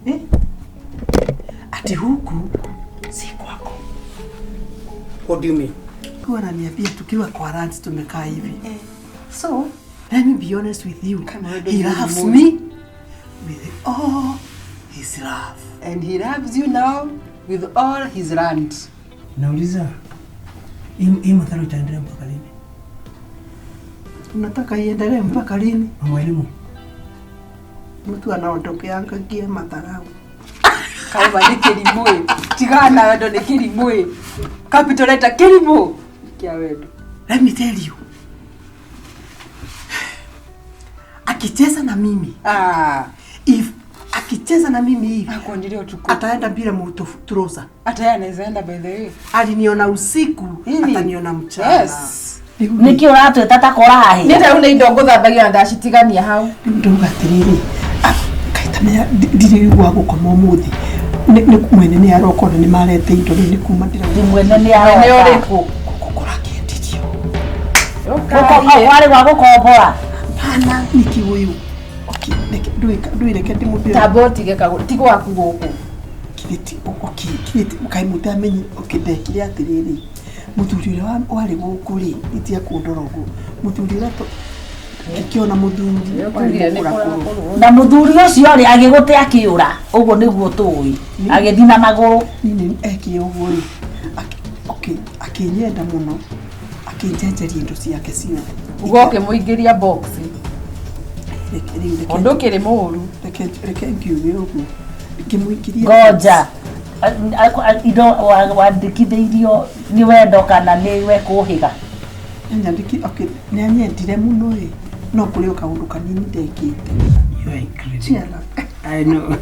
Eh? Ati huku si kwako. What do you mean? Huwa ananiambia tukiwa kwa ranch tumekaa hivi. So, let me be honest with you. Kama wewe He ndio loves mmoja. me with all his love. And he loves you now with all his land. Nauliza hii madhara itaendelea mpaka lini? Unataka iendelee mpaka lini? Mama elimu. Mtu anaondokeanga gia madharau. Kauma nĩ kĩrimũ ĩ. Tigana na wendo nĩ kĩrimũ ĩ. Capital letter kĩrimũ kĩa wendo. Let me tell you. Akicheza na mimi, Ah, if akicheza na mimi hivi, akuonire ũtukũ. ataenda bila muturosa. Hata yeye anaweza enda by the way. Aliniona usiku, Nini? ataniona mchana. Yes. Nĩkĩ ũratwĩta ta korahi? Nĩ ta rĩu nĩ indo ngũthambagia na ndacitigania hau. Rĩu ndauga atĩrĩrĩ, kaita menya ndirĩ gwa gũkoma ũmũthĩ. Nĩ mwene nĩ aroka ona nĩ marete indo rĩu nĩ kuma ndĩrauga Mwene nĩ Mwene aroka. ũrĩkũ? kũrakĩendirio. Kwarĩ gwa gũkombora. Hana nĩkĩ ũyũ? Okay, reke ndũĩ reke ndĩmũmbĩre. Tamba ũtige kagũ ti gwaku gũkũ. Kirĩti okay, kirĩti kaĩ mũtamenyi okay, ndekire atĩrĩrĩ mũthuri ũrĩa warĩ gũkũ rĩ itia kũndora ũguo mũthuri ũrĩa ngĩkĩona mũthuri warĩ Ũkugire nĩ mũkũrakũrũ kũrakũrũ. Na mũthuri ũcio rĩ agĩgũte akĩũra. Ũguo nĩguo tũĩ. Agĩthiĩ na magũrũ. Nini ekire ũguo rĩ okay, akĩnyenda mũno akĩnjenjeria indo ciake ciothe. Uga ũkĩmũingĩria box. Rĩu reke Ũndũ ũkĩrĩ mũũru. reke ngiuge ũguo ngĩmũingĩria. Ngoja. Indo wandĩkithĩirio nĩ wendo kana nĩ we kũhĩga? Nĩanyandĩki okay, nĩanyendire mũno ĩ no kũrĩ o kaũndũ kanini ndekĩte. You are incredible. Ciana. I know.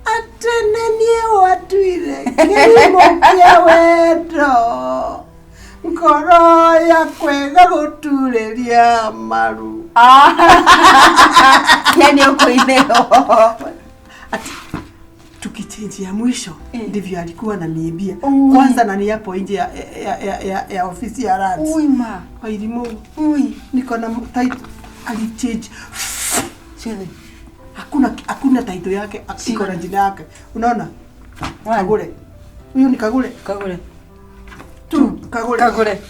Atĩ nĩ niĩ watuire kĩrimũ kĩa wendo ngoro yakwa ĩgagũturĩria maru. Yani ũkũinĩrwo. Ati tukichange ya mwisho ndivyo alikuwa ananiibia kwanza, na ni hapo nje ya ofisi ya lands. Ui ma. Wairimu Ui. niko na title alichange Ciothe. Hakuna title yake iko na jina yake, unaona? Kagure huyu ni Kagure. Kagure. Two Kagure. Kagure.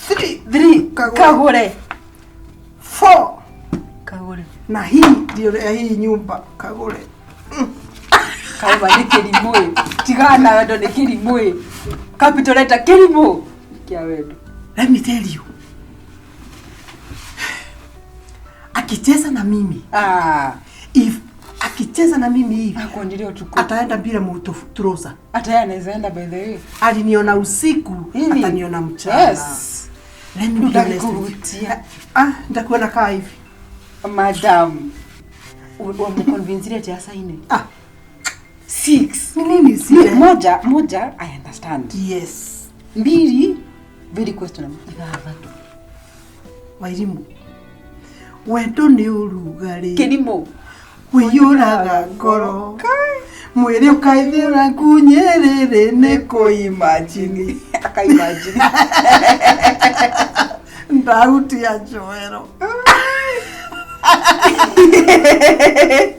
Three. Three. Kagure. Kagure. Four. Kagure. Na hii ndio ya hii nyumba Kagure. Kauma nĩ kĩrimũ ĩ. Tigana na wendo nĩ kĩrimũ ĩ. Capital letter kĩrimũ kĩa wendo. Let me tell you, akicheza na mimi, Ah, if akicheza na mimi hivi, akuonire ũtukũ. ataenda bila muturosa. Hata yeye anaweza enda by the way. Aliniona usiku, Nini? ataniona mchana. Yes. Let me be honest with you. Ndakũhutia. Ah, nitakuona kaa hivi. Madam. Wamconvince ati asaini. Ah, Six. ni nini sile? Moja, moja, I understand. Yes. Mbili, very questionable. Ithathatũ. Wairimu wendo nĩ ũrugarĩ Kĩrimũ. ũiyũraga ngoro mwĩrĩ ũkaithĩra ngunyĩrĩrĩ nĩ kũimajini. Akaimagine. Ndauti ya njoero.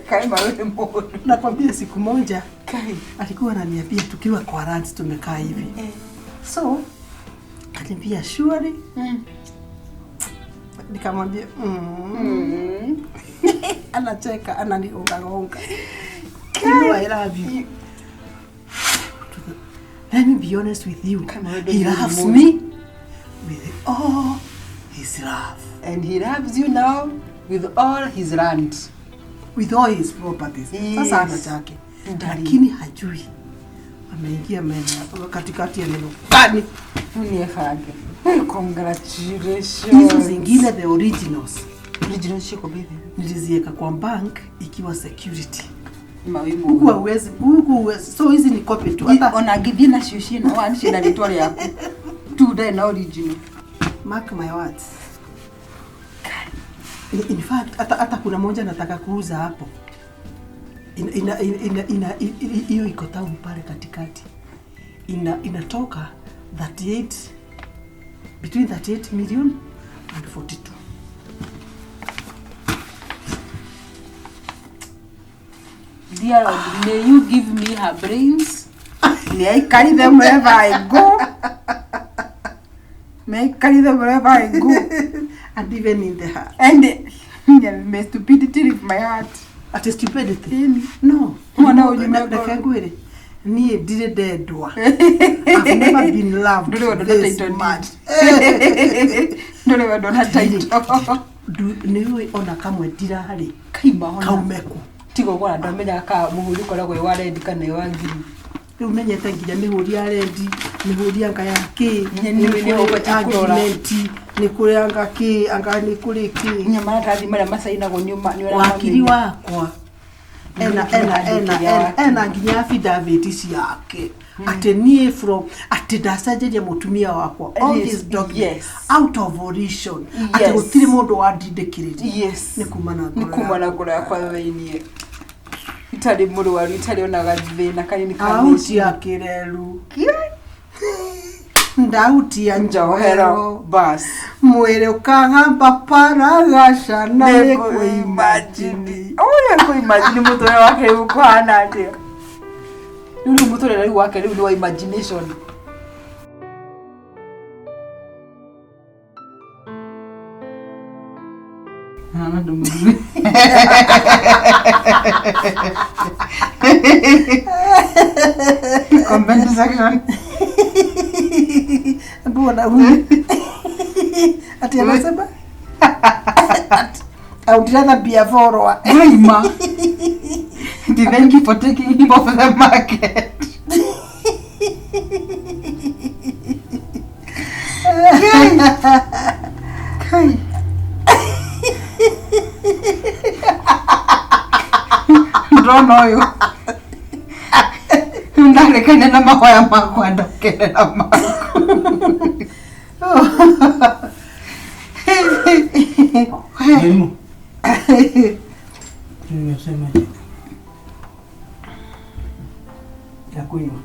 Kai mawe mũndũ. Nakwambia siku moja Kai. alikuwa ananiambia tukiwa kwa ranch tumekaa hivi, so akaniambia surely, nikamwambia Anacheka ananigongagonga. You know I love you. Let me be honest with you. Kama wewe He ndio loves mmoja. me with all his love. And he loves you now with all his land. With all his properties. Yes. Sasa ana chake. Ndari. Lakini hajui. Ameingia meno katikati ya neno gani. Uniefage. Congratulations. Hizo zingine the originals Original shiko baby. niliziweka kwa bank ikiwa security. Mawe Huku hauwezi, huku huwezi. So hizi ni copy tu. Hata ona ngithie nacio ciĩna one ciĩna rĩtwa rĩaku tu ndarĩ na original. Mark my words. In fact, hata kuna moja nataka kuuza hapo. Ina hiyo iko town pale katikati. Inatoka 38 Between 38 million and 42. Dear Lord, may you give me her brains. May I carry them wherever I go. May I carry them wherever I go. And even in the heart. And yeah, may stupidity leave my heart. At stupidity. No. Mwana ũyũ nĩ Reke ngwĩre. Niĩ ndirĩ ndendwa. I've never been loved Ndũrĩ wendwo na this title much. Ndũrĩ wendwo na title. Nĩ ũĩ ona kamwe ndirarĩ Kaima ona. kaume kũ. Tiga ũguo ona ndamenyaga kana mũhũri ũkoragwo wĩ wa red kana wĩ wa green. Rĩu menyete nginya mĩhũri ya rendi, mĩhũri anga ya kĩ, Nĩ- nĩ- nĩ ũbatiĩ kũrora. agreement, nĩ kũrĩ anga kĩ, anga nĩ kũrĩ kĩ. Nginya maratathi marĩa macainagwo nĩ ũma- nĩ Wakiri ũramamenya. wakwa ena ena ena ena ena nginya affidavit ciake atĩ niĩ from atĩ ndacenjeria mũtumia wakwa all Yes, these documents yes. out of volition atĩ Yes. gũtirĩ mũndũ wandindĩkĩrĩria. Yes. Nĩ kuma na Nĩ ngoro kuma na yakwa. ngoro yakwa thĩiniĩ. Itarĩ mũrwaru, itarĩ ona gathĩna kanini ka Auti ya kĩreru, ndauti ya njohero njohero, bas. mwĩrĩ ũkagamba paragacana nĩ kwĩimajini. Ũyũ kũimagine mũtũrĩre wake rĩu kũhana atĩa. Rĩu mũtũrĩre rĩu wake rĩu nĩ wa imagination. Hana ndũmĩrĩri. Comment section. Mbona huyu ati anasema I would rather be a follower. Grima. Thank you for taking him off the market. Kai. Ndona ũyũ ndarekane na mahoya makwa ndokerera maku. Mwalimu. Nimesema je? Ya kunywa.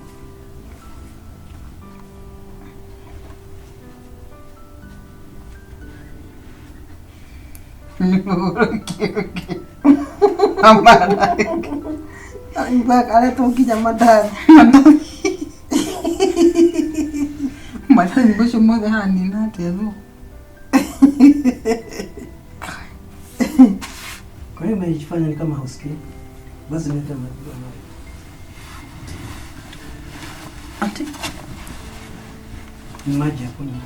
Aretwo nginya mandathi. Mandathi macio mothe haranina atĩa thũ? Kwa hiyo umejifanya ni kama hausikii? Basi nilete maji. Ati Ni maji ya kunywa.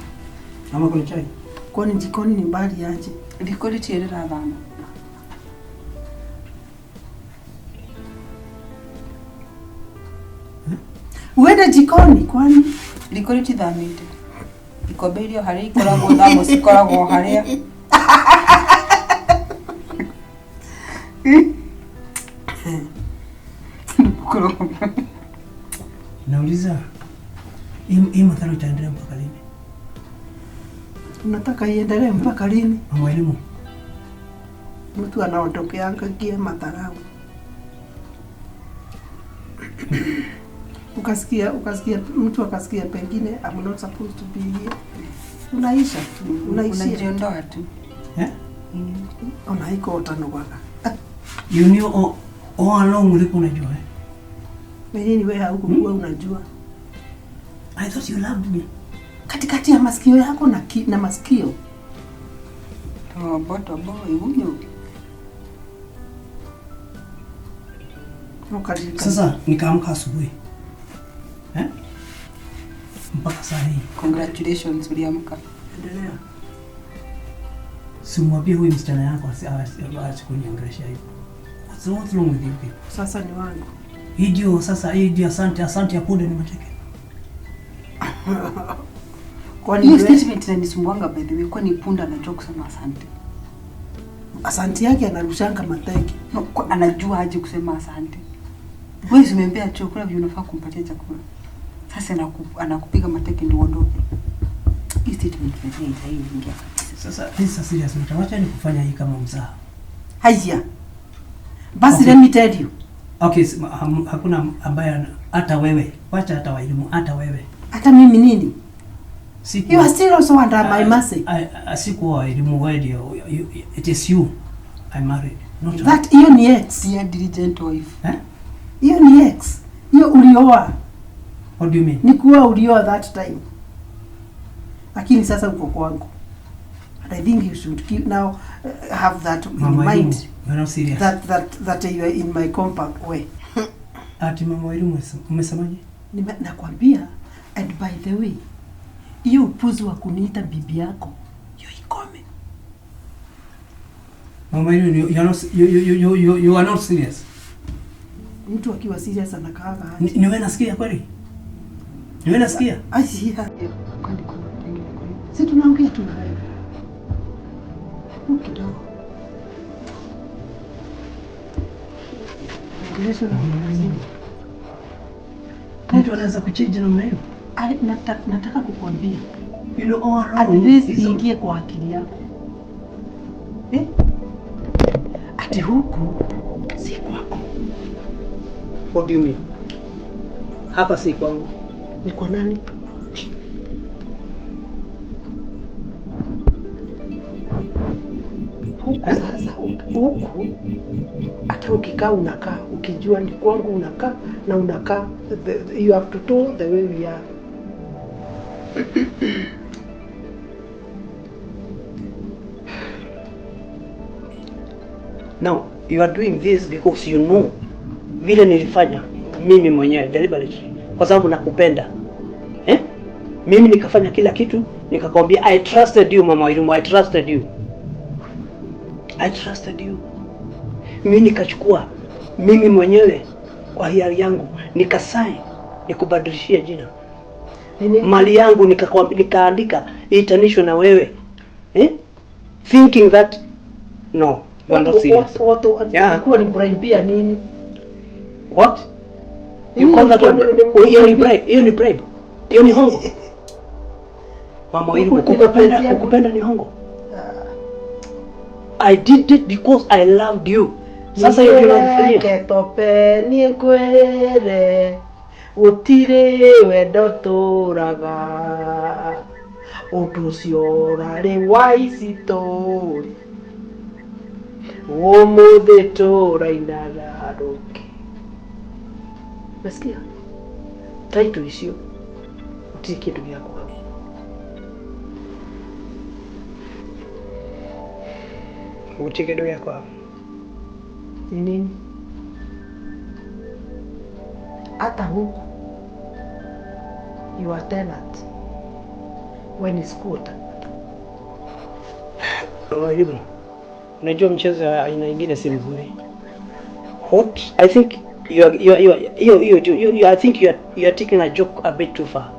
Ama kuna chai? Kwani jikoni ni mbali aje? Riko rĩtirĩ rĩrathama. Uende jikoni kwani? Riko rĩtithamĩte. Ikombe iria harĩa ikoragwo thamo cikoragwo harĩa. Nauliza hii madhara itaendelea mpaka lini? Unataka iendelee mpaka lini? Mwalimu. Mtu anaondokeanga gia madharau. Ukasikia mtu akasikia pengine I'm not supposed to be here. Unaisha tu, unaishia. Unajiondoa tu. Eh? Ona iko utanogaga. You knew all along ulikuwa unajua eh? Nini wewe haukuwa unajua? I thought you loved me. Katikati ya masikio yako na masikio. Tobo tobo igunyo. Sasa nikaamka asubuhi. Eh? Mpaka saa hii. Congratulations uliamka. Endelea. Simwambie huyu msichana yako aache kuniongelesha hivyo. What's wrong with you people? Sasa ni wangu. Hii ndio sasa, hii ndio asante, asante ya punde ni mateke. Kwani hiyo statement inanisumbuanga by the way, kwani punda anajua kusema asante? Asante yake anarushanga mateke. No, anajua aje kusema asante? Wewe umemwambia chakula vile unafaa kumpatia chakula. Sasa anakupiga mateke ndio uondoke. Hii statement haitaingia kabisa. Sasa this is a serious matter. Wacha nikufanya hii kama mzaha. Haya. Basi Okay. Let me tell you. Okay, hakuna ambaye hata wewe. Wacha hata walimu, hata wewe. Hata mimi nini? Siku You are still also under my mercy. Sikuoa elimu wewe ndio it is you I married not her. That hiyo ni ex. Dear diligent wife. Eh? Hiyo ni ex. Hiyo ulioa. What do you mean? Ni kuoa ulioa that time. Lakini sasa uko kwangu. And I think you should keep now have that in Mama mind Elimu, you are not serious. that you are in my compound way. Ati Mama Elimu umesemaje? Nakwambia, and by the way, hiyo upuzi wa kuniita bibi yako hiyo ikome. Mama Elimu, you are not you are not serious. Mtu akiwa serious anakaaga aje? Ni wewe nasikia kweli? Ni wewe nasikia? Ai, ya. Kwani kuna pengine kwa hiyo? Si tunaongea tu na wewe. Kidogo. Mtu anaweza kuchange namna hiyo? Ai, nataka kukwambia You know all at along. least iingie kwa akili yako eh? Ati huku si kwako, What do you mean? Hapa si kwangu. ni kwa nani? Huku sasa, huku hata ukikaa unakaa ukijua ni kwangu, unakaa na unakaa you have to do the way we are. Now you are doing this because you know vile nilifanya mimi mwenyewe deliberately kwa sababu nakupenda eh? Mimi nikafanya kila kitu nikakwambia I trusted you Mama Wairimu, I trusted you, I trusted you. Mimi nikachukua mimi mwenyewe kwa hiari yangu nikasign nikubadilishia jina Nini? mali yangu nikaandika iitanishwe na wewe eh? Thinking that no, you are not serious. Watu Yeah. walikuwa ni bribe nini? What? You call that one? Oh, hiyo ni bribe, hiyo ni bribe. Hiyo ni hongo. Mama Wairimu, kukupenda ni hongo. I did it because I loved you. Sasa hiyo ndio unanifanyia. Ketope niĩ ngwĩre gũtirĩ wendo tũraga ũndũ ũcio ũrarĩ wa ici tũrĩ ũmũthĩ tũrainaga rũngĩ. Nasikia taito icio gũtirĩ kĩndũ gĩa kwaga. Gũtirĩ kĩndũ gĩa kwaga. Ni nini? Hata huku you are tenant when it's quarter. Mama Wairimu, unajua mchezo ya aina ingine si mzuri. What? I think you are, you are, you are, you, you, you, you, I think you are taking a joke a bit too far.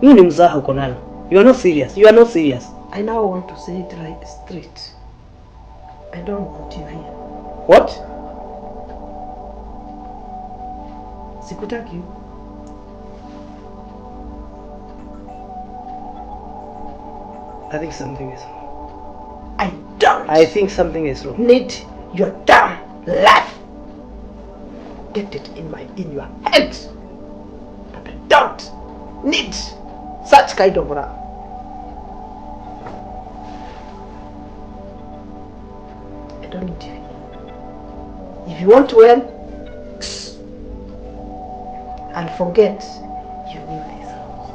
Hiyo ni mzaha uko nayo. You are not serious. You are not serious. I now want to say it right straight. I don't want you here. What? Sikutaki. I think something is wrong. I don't I think something is wrong. need your damn life. Get it in your head that I don't need such kind of love. I don't need you. If you want well, and forget you knew this house.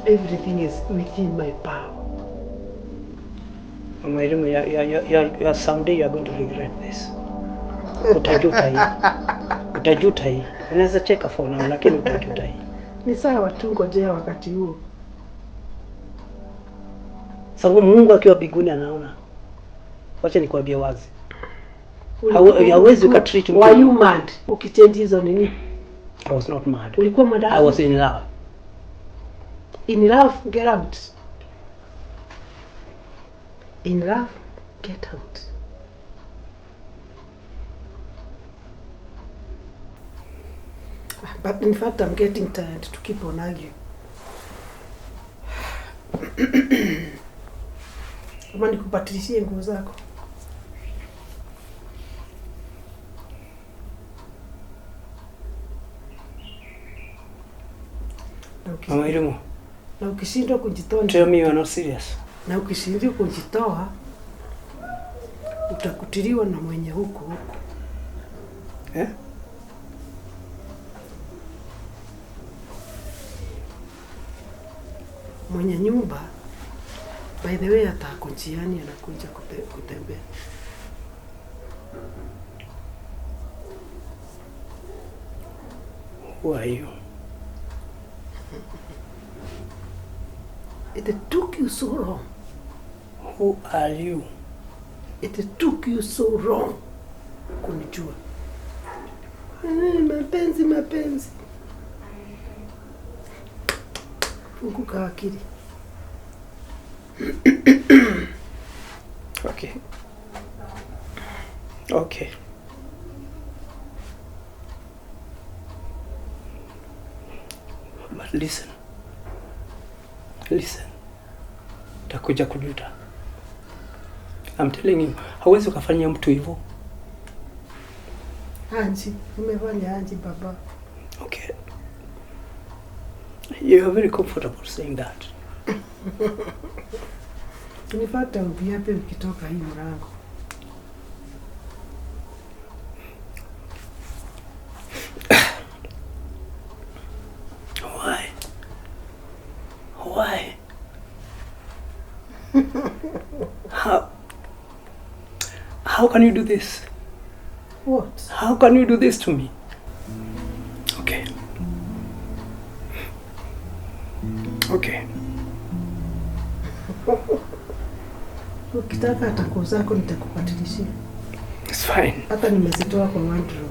Everything is within my power. Mama Wairimu, someday you are going to regret this. Utajuta hii. Utajuta hii. Unaweza cheka for now, lakini utajuta hii. Ni sawa tu, ngojea wakati huo. Sababu Mungu akiwa mbinguni anaona. Wacha nikwambie wazi. Hauwezi ukatreat mtu. Were you mad ukichange hizo nini? I was not mad. Ulikuwa mad? I was in love. In love, get out. In love, get out. But in fact, I'm getting tired to keep on arguing. Kama nikupatilishie nguo zako. Na uki- Mama Irungu, Na ukishindwa kujitoa tell me you are not serious. Na ukishindwa kujitoa utakutiliwa na mwenye huko huko. Eh? Mwenye nyumba by the way hata ako njiani anakuja kutembea. Who are you? It took you so long. Who are you? It took you so long kunijua. Mapenzi mapenzi. Funguka akili. Okay. Okay. But listen. Listen. Utakuja kujuta. I'm telling you, hauwezi ukafanyia mtu hivyo. Anji, umefanya anji baba. Okay. You are very comfortable saying that. Nipata uviape ukitoka hii mlango. Why? Why? How? How can you do this? What? How can you do this to me? Okay. Okay. Ukitaka hata nguo zako nitakupatilishia. It's fine. Hata nimezitoa kwa wardrobe.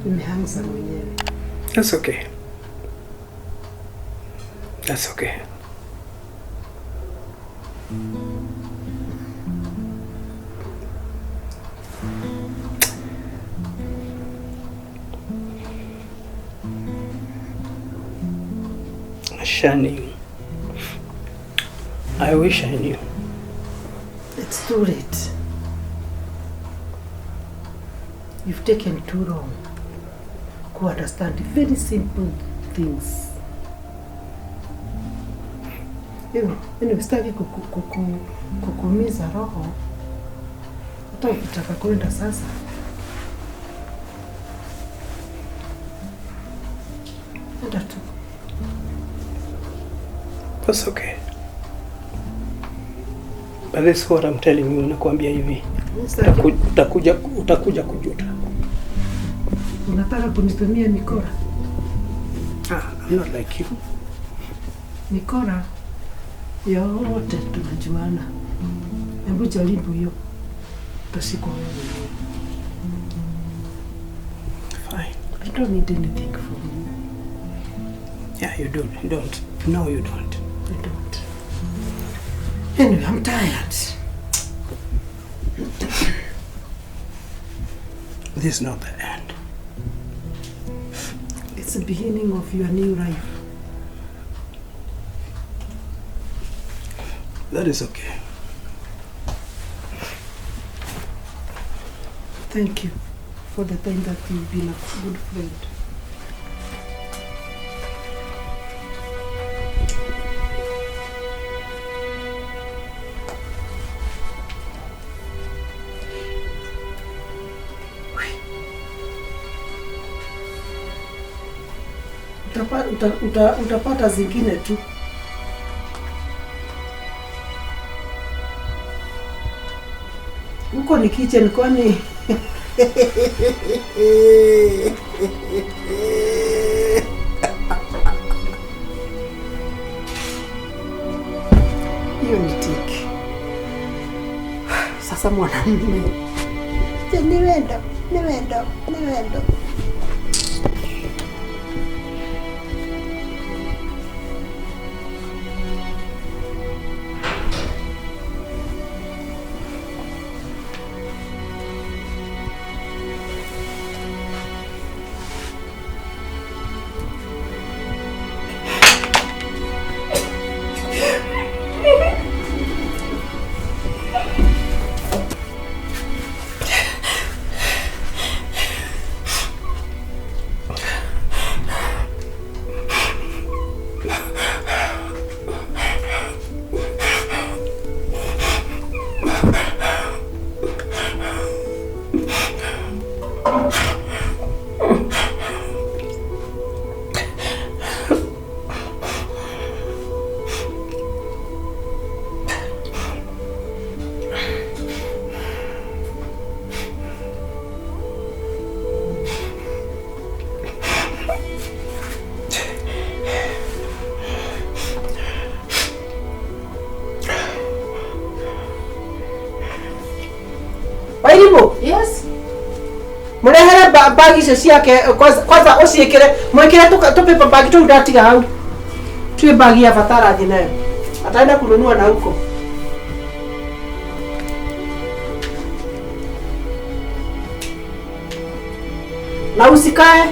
Nimehangsa mwenyewe. That's okay. That's okay. Shani, I wish I knew. It's too late. You've taken too long to understand very simple things. Anyway, sitaki kukuumiza roho. Hata ukitaka kwenda sasa. Enda tu. That's okay. But this is what I'm telling you, nakwambia hivi. Utakuja kujuta. Unataka kunitumia mikora? I'm not like you. Mikora yote tunajuana. Hebu jaribu hiyo. Utashikwa wewe mwenyewe. Fine. I don't need anything from you. Yeah, you don't. You don't. No, you don't. I don't. Anyway, I'm tired. This is not the end. It's the beginning of your new life. That is okay. Thank you for the time that you've been a good friend. Utapata zingine tu. Huko ni kitchen kwani? Hiyo ni tiki. Sasa mwanamume. Ni wendo, ni wendo, ni wendo. Bagi icio ciake kwanza uciikire mwikire tu paper bag tu ndatiga hau. Tuwe bagi ya batara athi nayo. Ataenda kununua na huko. Na usikae.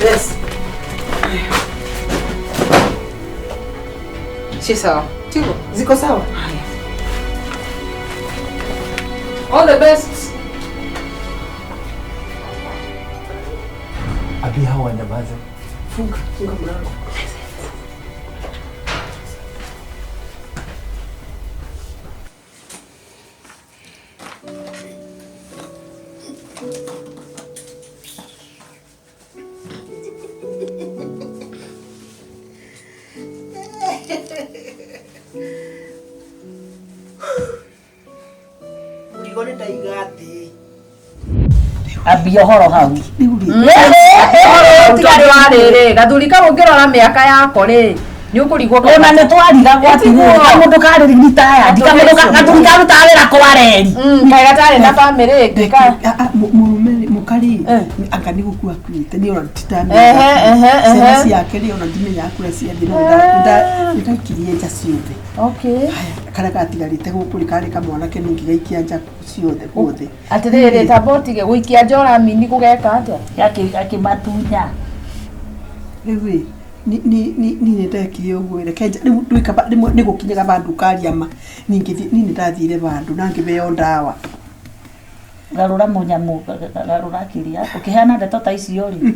Yes. Si sawa. Tiko. Ziko sawa? All the best. Abi hawa wanyamaze. Funga, funga mlango. Ambia horo hau. Tiga wa rĩrĩ gathuri kau ũngĩrora mĩaka yako rĩ nĩ ũkũrigwo Ona nĩ twarigagwo atĩrĩrĩ kamũndũ karĩ ritaya ndikamũndũ gathuri karutaga wĩra kwa reri. Kaĩ gatarĩ na bamĩrĩ ĩngĩ ka Mũrũme mũkarĩ anga nĩ gũkua akuĩte niĩ ona nditamenya ciana ciake rĩ ona ndimenyaga kũrĩa ciathiĩ no nĩndaikirie nja ciothe. Okay. Karĩa gatigarĩte gũkũ rĩ karĩ kamwanake ningĩ gaikia nja ciothe guothe. Atĩrĩrĩ tamba ũtige gũikia nja ũramini gũgeka atĩa? Akĩmatunya. Rĩu rĩ ni ni ndekire ũguo reke rĩu nduĩka nĩ gũkinyaga vandũ ũkaria ma ningĩ ni nĩ ndathire vandũ na ngĩheo ndawa. Garũra mũnyamũ garũra kĩrĩa ũkĩheana ndeto ta icio rĩ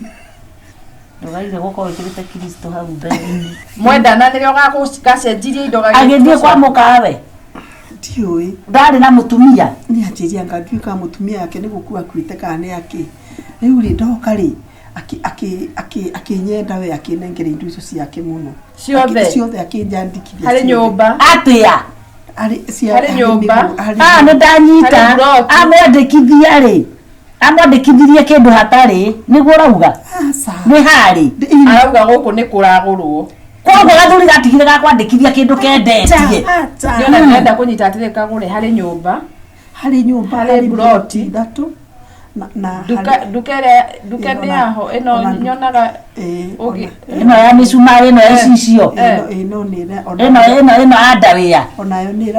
ndũgaire gũkorwo wĩkĩrĩte Kristo hau mbere-inĩ. Mwendana nĩrĩo gacenjirie indo agĩthiĩ kwa mũkawe. Ndiũĩ. Ndarĩ na mũtumia. Nĩ anjĩria anga nduĩka mũtumia yake nĩ gũkua akuĩte kana nĩ akĩ. Rĩu rĩ ndoka rĩ akinyenda we akinengera indo icio ciake mũno. Ciothe? Ciothe akĩnjandĩkithia. Harĩ nyũmba? Atĩa? Harĩ nyũmba? Ah, nĩ ndanyita. Amwandĩkithia rĩ. Amwandĩkithirie kĩndũ hatarĩ nĩguo ũrauga? Nĩ harĩ. Arauga gũkũ nĩ kũragũrwo. Koguo gathuri gatigire gakwandĩkithia kĩndũ kendetie. Nĩona ndĩrenda kũnyita atĩrĩ kagũre harĩ nyũmba. Harĩ nyũmba, harĩ ploti ithatũ. Na duka duka ĩrĩa duka nĩ yaho ĩno nyonaga ĩno ya mĩcumarĩ ĩno ya icicio ĩno nĩ ĩno ĩno ĩno ya ndawĩa onayo nĩ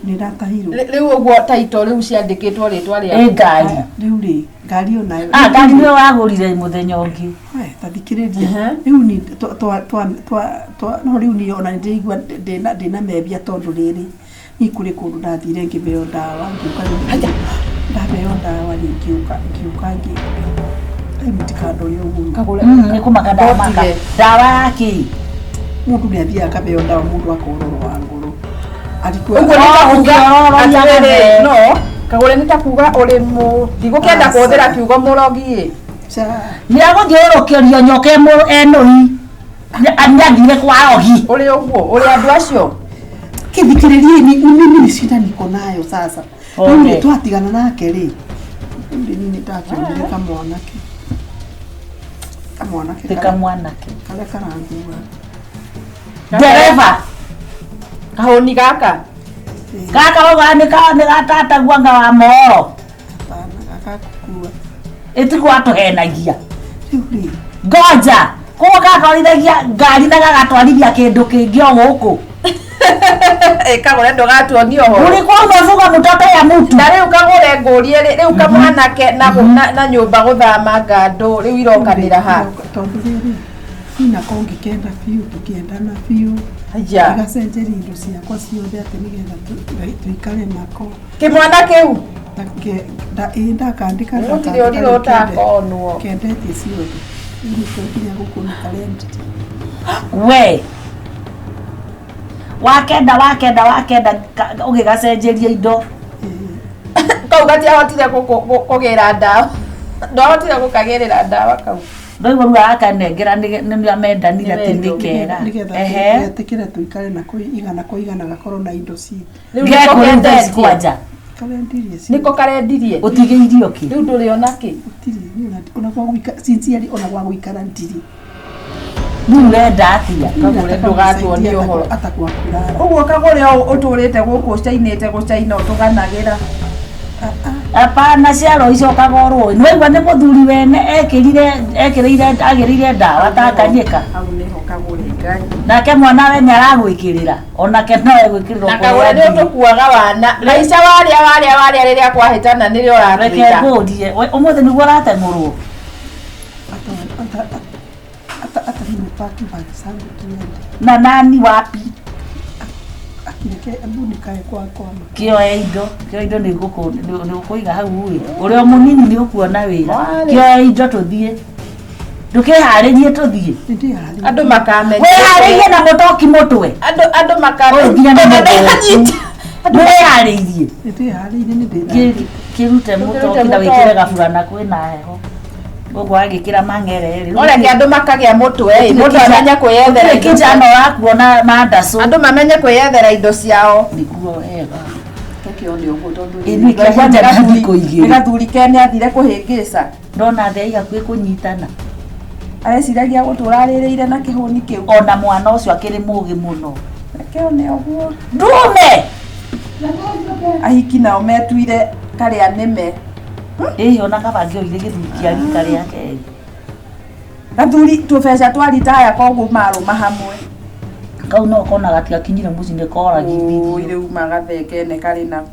ĩratahirwo rĩu ũguo taito rĩu ciandĩkĩtwo rĩtwa rĩaku ĩ ngari rĩu rĩ ngari onayo ah ngari nĩyo wagũrire mũthenya ũngĩ ta thikĩrĩria rĩu ni twa no rĩu ni ona nĩndĩraigua ndĩna mebia tondũ rĩrĩ ni kũrĩ kũndũ ndathire ngĩheo ndawa ngĩũka ndaheo ndawa rĩ ngĩũka ngĩũka ngĩ mũtikandore ũguo nĩ kũmaka ndamaka ndawa ya kĩ mũndũ nĩ athiaga akaheo ndawa mũndũ akororo wa ngoro ũguo nĩ ta kuga atĩrĩrĩ no kagũre nĩ ta kuga ũrĩ mũ ndigũkĩenda kũhũthĩra kiugo mũrogi ĩ nĩ agũthiũrũrũkĩrio nyoka enũi nĩathire kwa ogi ũrĩ ũguo ũrĩ andũ acio kĩthikĩrĩrie ni mimi ni shida niko nayo sasa. Rĩu nĩ twatigana nake rĩ rĩu ni ndakĩonire kamwanake kamwanake kamwanake karĩa karangua ndereba kahũni gaka gaka wauga nĩ gatatagua nga wa mohoro gakakua ĩtiguo atũhenagia rĩu rĩ ngoja koguo gatwarithagia ngari na gagatwarithia kĩndũ kĩngĩ o gũkũ kagũre ndũgatuonia ũhoro ũrĩ kwa umefuga mtoto ya mtu na rĩu kagũre ngũrie rĩu kamwanake na nyũmba gũthama ngandũ rĩu irokanĩra ha tondũ rĩrĩ niĩ nako ngĩkenda biũ tũkĩendana biũ ngacenjeria indo ciakwa ciothe atĩ nĩgetha tũikare nako kĩmwana kĩu ĩĩ ndakandĩka gũtirĩ ũrirũ ũtakonwo kendetie ciothe rĩu nĩkĩo nginya gũkũ nĩ karendirie we wakenda wakenda wakenda ũgĩgacenjeria indo kau gatiahotire kũgĩra ndawa ndwahotire gũkagĩrĩra ndawa kau ndoigua rĩu arakanengera nĩ amendanire atĩ nĩ kega nĩgetha getĩkĩre tũikare nako igana kwa igana gakorwo na indo citũ rĩu nĩko kendetie kwanja karendirie ciothe nĩko karendirie ũtigĩirio kĩ rĩu ndũrĩ ona kĩ gũtirĩ niĩ ona gwa gũikara sincerely ona gwa gũikara ndirĩ Rĩu ũrenda atĩa? Kagũre ndũgatuonie ũhoro. Atakwa kulala. Ũguo kagũre ũtũrĩte gũkũ ũcainĩte gũcaina ũtũganagĩra. Hapana ciaro icio kagorwo nĩwaigua nĩ mũthuri wene ekĩrire ekĩrĩire agĩrĩire ndawa Tanganyika. Hau nĩho kagũre Ngai. Nake mwana wene aragwĩkĩrĩra onake no egwĩkĩrĩrwo Na kagũre nĩ ũtũkuaga wana. Maica warĩa warĩa warĩa rĩrĩa kwahĩtana nĩrĩo reke ũratwĩra. ngũrie we- ũmũthĩ nĩguo ũrateng'ũrwo. Hata hata hata hata nimepaki bag zangu tuende. Na nani wapi? Akireke hebu nikae kwa kwa. Kĩoe indo, kĩoe indo nĩ ngũkũiga hau ĩ. Ũrĩa mũnini nĩ ũkuona wĩra. Kĩoe indo tũthiĩ. Ndũkĩharĩrie tũthiĩ. Nĩndĩharĩirie. Andũ makamenya. Wĩharĩrie na mũtoki mũtwe. Andũ andũ Ũyũ makamenya. nginya nĩ mũthũku. Ndwĩharĩirie. Nĩndĩharĩirie nĩndĩtharĩirie. Kĩrute mũtoki na wĩkĩre gaburana kwĩna heho. Ũguo wagĩkĩra mang'ere rĩ. Oreke andũ makagĩa mũtwe ĩ, mũndũ amenye kwĩyethera Gũtirĩ indo kijana ũrakuona mandacũ. Andũ mamenye kwĩyethera indo ciao. Nĩguo wega. Tũkĩone ũguo tondũ Ĩ niĩ kĩahanja na thikũ igĩrĩ. Nĩ gathuri kene athire kũhĩngĩca. Ndona thĩ igakuĩ kũnyitana. Areciragia gũtũra arĩrĩire na kĩhũni kĩu. Ona mwana ũcio akĩrĩ mũgĩ mũno. Reke one ũguo. Ndume! Ahiki nao metuire karĩa nĩme. Ĩĩ ona kaba angĩoire gĩthuri kĩa rika rĩake. Gathuri tũbeca twa ritaya koguo marũma hamwe. Kau no kona gatigakinyire mũciĩ nĩ Ũi koragithirio. rĩu magathekene karĩ nako.